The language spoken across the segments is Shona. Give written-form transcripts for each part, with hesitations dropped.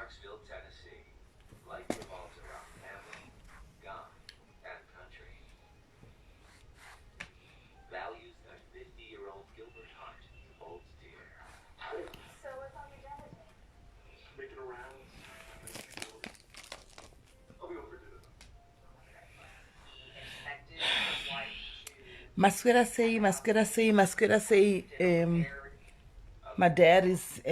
Clarksville, Tennessee, life revolves around family, God, and country. Values that 50-year-old Gilbert Hart holds dear. So what's on the agenda today? Making a rounds. I'll be over for dinner. He expected his wife to Maswera sei, maswera sei, maswera sei, madiaries?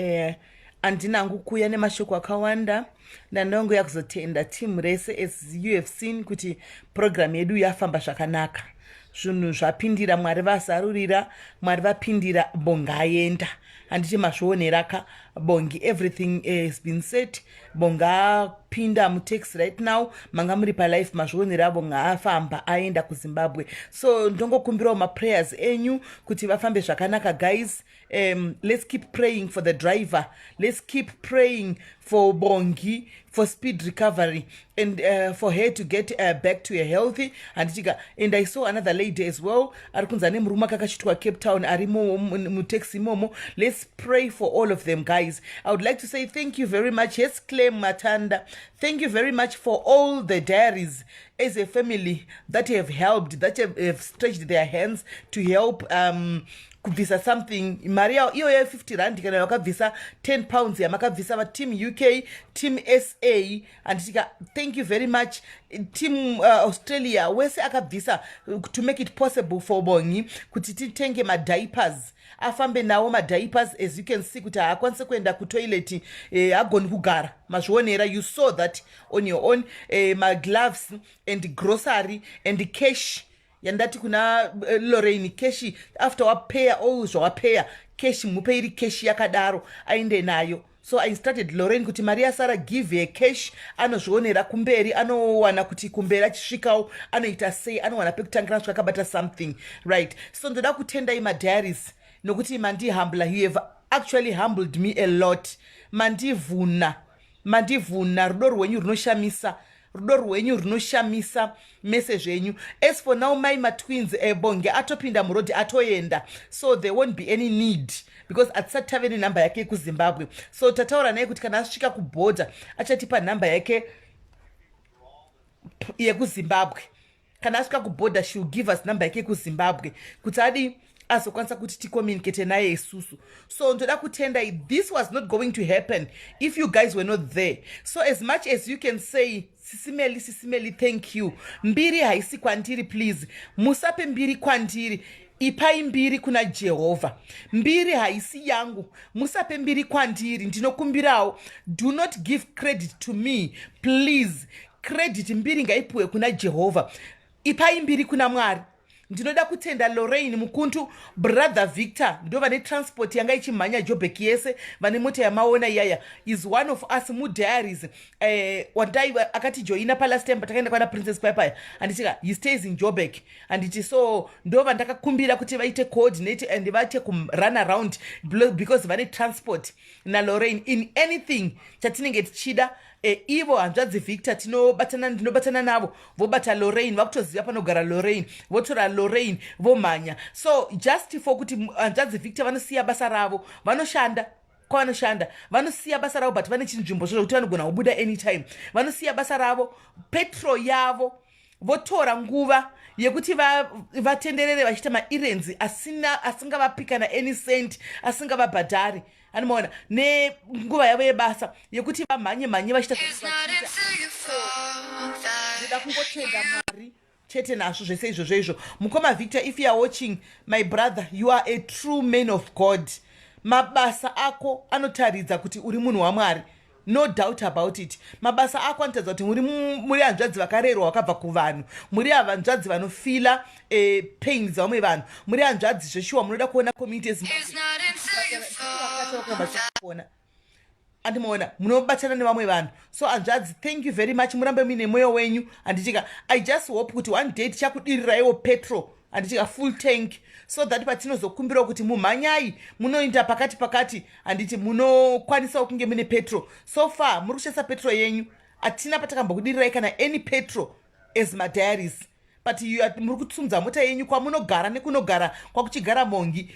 Handina hangu kuuya nemashoko akawanda. Ndandangoya kuzotenda team rese. As you have seen kuti program yedu yafamba zvakanaka, zvinhu zvapindira, Mwari vazarurira, Mwari vapindira, Bongi aenda. Handiti mazvioneraka? Bongi, everything has been set. Bongi apinda mutaxi right now. Manga muri palive, mazvionera. Bongi afamba, aenda kuZimbabwe. So ndongokumbirawo maprayers enyu kuti vafambe zvakanaka. Guys, let's keep praying for the driver. Let's keep praying for Bongi, for speed recovery and for her to get back to a healthy, handitika? And I saw another lady as well, ari kunzi ane murume akakachitwa Cape Town, ari mutaxi imomo. Let's pray for all of them, guys. I would like to say thank you very much. Yes, Clem Matanda, thank you very much for all the diaries as a family that have helped, that have stretched their hands to help kubvisa something, mari iyoyo R50, kana vakabvisa £10 yamakabvisa, vateam UK, team SA, handitika? Thank you very much, team Australia, wese akabvisa to make it possible for Bongi kuti titenge madiapers, afambe nawo madiapers. As you can see kuti haakwanisi kuenda kutoilet, agoni kugara, mazvionera. You saw that on your own. Magloves and grocery and cash yandati kuna Lorraine, cash after wapeya all zvawapeya, cash mupe iri cash yakadaro, aende nayo. So I instructed Lorraine kuti mari yasara, give her cash, anozvionera kumberi, anowana kuti kumberi achisvikawo anoita sei, anowana pekutangira svika akabata something, right? So ndoda kutendai, madiaries, nokuti mandihumbla. You have actually humbled me a lot. Mandivhuna, mandivhuna. Rudo rwenyu runoshamisa, rudo rwenyu runoshamisa mese zvenyu. As for now, mai matwins, Bongi atopinda murodhi, atoenda, so there won't be any need because hatisati tave nenhamba yake yekuZimbabwe. So tataura naye kuti kana asvika kubhodha achatipa nhamba yake yekuZimbabwe. Kana asvika kubhodha, she will give us nhamba yake yekuZimbabwe kuti adi azokwanisa kuti ticommunicate naye isusu. So ndoda kutenda. This was not going to happen if you guys were not there. So as much as you can say, "Sisi Melly, Sisi Melly, thank you," mbiri haisi kwandiri. Please, musape mbiri kwandiri, ipai mbiri kuna Jehovha. Mbiri haisi yangu, musape mbiri kwandiri, ndinokumbirawo. Do not give credit to me, please. Credit, mbiri ngaipiwe kuna Jehovha. Ipai mbiri kuna Mwari. Ndinoda kutenda Lorraine Mukuntu, brother Victor, ndo vane transport yanga ichimhanya Joburg yese, vane mota yamaona iyaya, is one of us mudiaries, wandai akatijoina palast time patakaenda kwana Princess Pipaya, handitika? He stays in Joburg, handiti? So ndo vandakakumbira kuti vaite coordinate and vaite kurun around because vane transport naLorraine. In anything chatinenge tichida, ivo hanzvadzi Victor tinobatana, ndinobatana navo, vobata Lorraine, vakutoziva panogara Lorraine, votora Lorraine, vomhanya. So just for kuti hanzvadzi Victor vanosiya basa ravo, vanoshanda kwavanoshanda, vanosiya basa ravo, but vane chinzvimbo zvo zvokuti vanogona kubuda anytime. Vanosiya basa ravo, petrol yavo, votora nguva yekuti vatenderere vachiita maerrands asina, asingavapi kana any cent, asingavabhadhari, anomaona, nenguva yavo yebasa yekuti vamhanye mhanye vachiita. It's not until you fall that Ndoda kungotenda Mwari chete nazvo zvese izvozvo izvo. Mukoma Victor, if you are watching, my brother, you are a true man of God. Mabasa ako anotaridza kuti uri munhu waMwari, no doubt about it. Mabasa ako anotaridza kuti muri hanzvadzi vakarerwa, vakabva kuvanhu, muri hanzvadzi vanofeela pain dzavamwe vanhu, muri hanzvadzi zveshuwa munoda kuona community. It's not until you fall Kuona, andimaona, munobatana nevamwe vanhu. So hanzvadzi, thank you very much. Murambe muine mwoyo wenyu, handitika? I just hope kuti one day tichakudiriraiwo petrol, handitika, full tank, so that patinozokumbirawo kuti mumhanyai munoenda pakati pakati, handiti, munokwanisawo kunge mune petrol. So far muri kushandisa petrol yenyu, hatina patakambokudirirai kana any petrol as madiaries, but muri kutsumudza mota yenyu kwamunogara nekunogara kwakuchigara Bongi,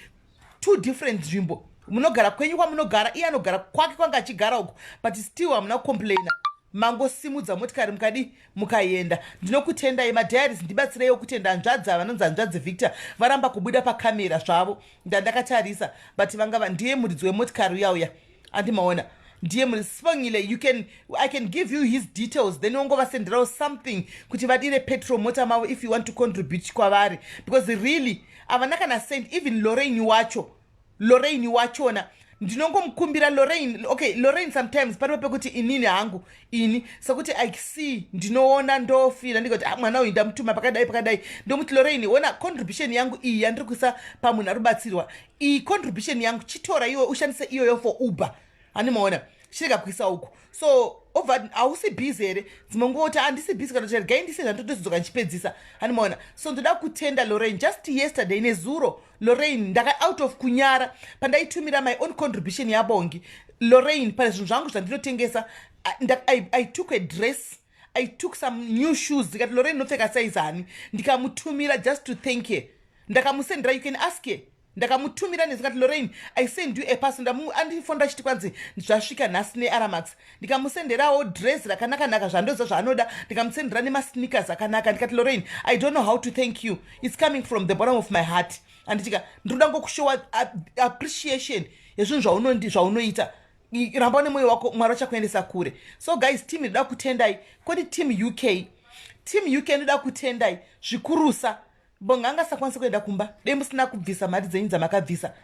two different nzvimbo. Munogara kwenyu kwamunogara, iye anogara kwake kwanga achigara uko, but still hamuna kucomplaina. Mangosimudza motikari, mukadi mukaenda. Ndinokutendai, madiaries. Ndibatsireiwo kutenda hanzvadzi vanonzi hanzvadzi Victor. Varamba kubuda pakamera zvavo, ndandakatarisa, but vangava ndiye muridzi wemotikari uya uya, andimaona, ndiye muri Sibongile. You can I can give you his details, then wongovasenderawo something kuti vadire petrol mota mavo if you want to contribute kwavari, because really havana kana cent. Even Lorraine wacho, Lorraine wachona, ndinongomukumbira Lorraine. Okay, Lorraine, sometimes paripo pekuti inini hangu ini sekuti I see, ndinoona, ndofeela, ndikati, "Ah, mwana uyu ndamutuma pakadai pakadai." Ndomuti, "Lorraine, ona contribution yangu iyi yandiri kuisa pamunhu ari kubatsirwa. Iyi contribution yangu, chitora iwe ushandise iyoyo for Uber." Handimaona, chirega kuisa uku. So obva, "Hausi busy here?" Dzimwe nguva kuti, "Handisi busy," kana kuti, "Regai ndise zvandotozodzoka ndichipedzisa." Handimaona. So ndoda kutenda Lorraine. Just yesterday, nezuro, Lorraine, ndaka out of kunyara, pandaitumira my own contribution yaBongi, Lorraine, pane zvinhu zvangu zvandinotengesa, I took a dress, I took some new shoes, ndikati, "Lorraine, unopfeka size hani?" Ndikamutumira just to thank her. Ndakamusendera, you can ask her. Ndakamutumira nezikati, "Lorraine, I send you a parcel." Andifonda achiti kwanzi zvasvika nhasi neAramax. Ndikamusenderawo dress rakanaka-naka, zvandoziva zvaanoda. Ndikamusendera nemasneakers akanaka. Ndikati, "Lorraine, I don't know how to thank you. It's coming from the bottom of my heart." Anditika, ndinoda ngokushowa appreciation yezvinhu zvaunoita. Ramba nemwoyo wako, Mwari vachakuendesa kure. So guys, team, ndoda kutendai. Kodi team UK, team UK, ndoda kutendai zvikurusa. Bonga angasakwanisi kuenda kumba dei musina kubvisa mari dzenyu dzamakabvisa.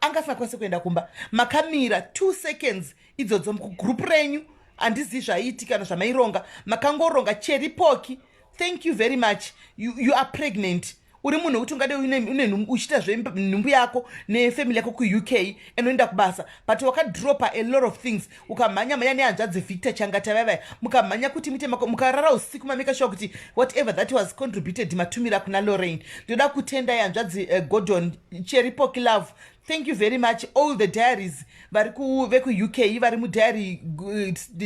Angasingakwanisi kuenda kumba. Makamira 2 seconds idzodzo kugroup renyu. Handizivi zvaiitika kana zvamaironga, makangoronga. Cheripoki, thank you very much. You are pregnant, uri munhu wekuti ungade une uchiita zvenhumbu yako nefamily yako kuUK, enoenda kubasa, but wakadropa a lot of things, ukamhanya mhanya nehanzvadzi Victor Changata vaivaya, mukamhanya kuti muite, mukarara usiku, mamake sure kuti whatever that was contributed matumira kuna Lorraine. Ndoda kutendai, hanzvadzi Gordon Cheripoki Love, thank you very much. All the diaries vari vekuUK, vari mudiary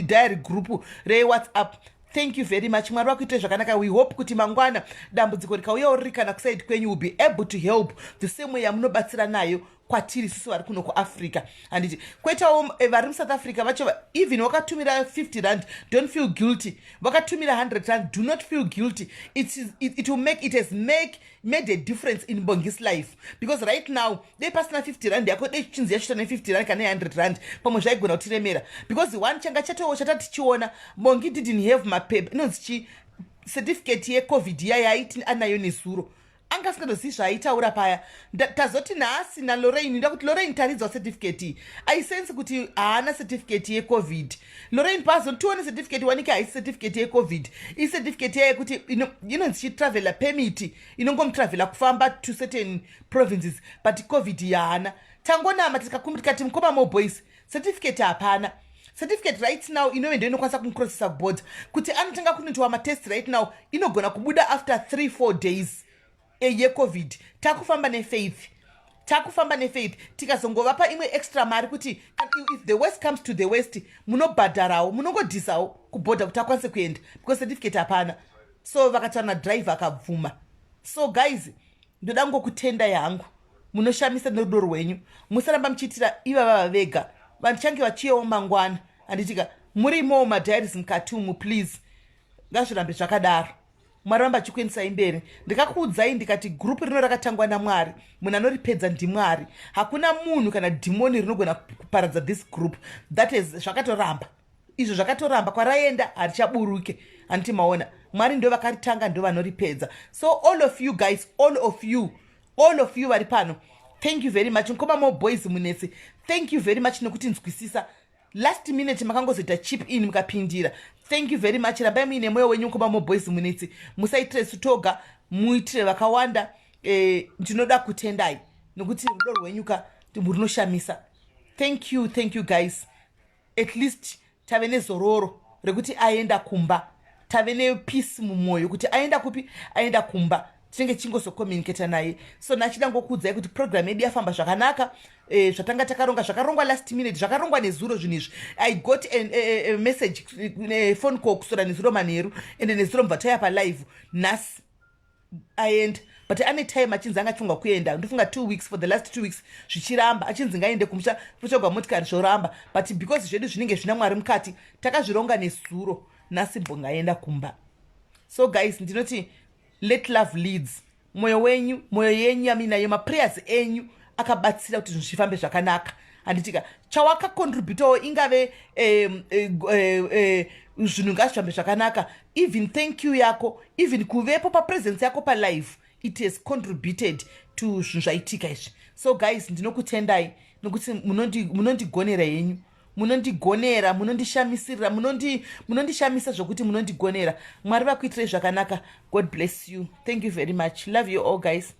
diary group reWhatsApp, thank you very much. Mwari vakuitire zvakanaka. We hope kuti mangwana dambudziko rikauyawo riri kana kuside kwenyu, will be able to help the same way yamunobatsira nayo kwatiri susu vari kuno kuAfrica, handiti? Kwoitawo vari muSouth Africa vacho, even wakatumira R50, don't feel guilty. Vakatumira R100, do not feel guilty. It will make it has made a difference in Bongis life, because right now dei pasina R50 yako, dei chinzi yachita ne R50 kana ne R100, pamwe zvaigona kutiremera, because one changa chatowo chata tichiona, Bongi didn't have mapepa inonzi chi certificate yeCovid iya yaaiti anayo nezuro. Anga asingazozivi zvaaitaura paya. Tazoti nhasi naLorraine, nda kuti, "Lorraine, taridzwa certificate iyi." Aisensi kuti haana certificate yeCovid. Lorraine pazo tione certificate, wanike haisi certificate yeCovid, icertificate iya yekuti inonzi chitraveler permit, inongomutravhela kufamba to certain provinces, but COVID yaana. Tangonama tikati, "Mukoma Moboys, certificate hapana." Certificate right now inove ndo inokwanisa kumucrossisa kuborder kuti anotanga kunoitwa matest. Right now inogona kubuda after 3-4 days yeCovid. Takufamba nefaith, takufamba nefaith. Tikazongovapa imwe extra mari kuti if the worst comes to the worst, munobhadharawo, munongodhisawo kubhodha kuti akwanise kuenda, because certificate hapana. So vakataura nadriver, akabvuma. So guys, ndoda ngokutendai hangu. Munoshamisa nerudo rwenyu. Musaramba muchiitira ivavava vega, vanhu vachiyewo mangwana, handitika? Murimowo madiaries mukati umu. Please, ngazvirambe zvakadaro. Mwari vamba achikuendesai mberi. Ndikakuudzai ndikati gurupu rino rakatangwa naMwari, munhu anoripedza ndiMwari. Hakuna munhu kana dhimoni rinogona kuparadza this group. That is zvakatoramba izvo, zvakatoramba. Kwaraenda harichaburuke, handiti? Maona, Mwari ndo vakaritanga, ndo vanoripedza. So all of you guys, all of you, all of you vari pano, thank you very much. Mukoma Moboys Munetsi, thank you very much nekuti nzwisisa. Last minute makangozoita chip in, mukapindira. Thank you very much. Rambai muine mwoyo wenyu, mukoma Moboys Munetsi. Musaitire sutoga, muitire vakawanda. Ndinoda kutendai nokuti rudo rwenyu ka runoshamisa. Thank you, thank you guys. At least tave nezororo rekuti aenda kumba. Tave nepeace mumwoyo kuti aenda kupi, aenda kumba. Tinenge tichingozocommunicata naye. So nachida ngokuudzai kuti program yedu yafamba zvakanaka. Zvatanga takaronga zvakarongwa last minute, zvakarongwa nezuro zvinhu izvi. I got a message, phone call kusora nezuro manheru, ende nezuro mubva tauya palive. Nhasi aenda. But ane time achinzi anga achifunga kuenda, ndofunga 2 weeks, for the last 2 weeks zvichiramba, achinzi ngaende kumusha kutsvagwa motikari, zvoramba. But because zvedu zvinenge zvina Mwari mukati, takazvironga nezuro, nhasi mbongaenda kumba. So guys, ndinoti let love leads. Mwoyo wenyu, mwoyo yenyu yaminayo, maprayers enyu akabatsira kuti zvinhu zvifambe zvakanaka, handitika? Chawakacontributawo ingave zvinhu ngazvifambe zvakanaka. Even thank you yako, even kuvepo papresence yako palive, it has contributed to zvinhu zvaitika izvi. So guys, ndinokutendai nokuti munondigonera henyu, munondigonera, munondishamisirira, munondishamisa zvokuti munondigonera. Mwari vakuitirei zvakanaka. God bless you. Thank you very much. Love you all, guys.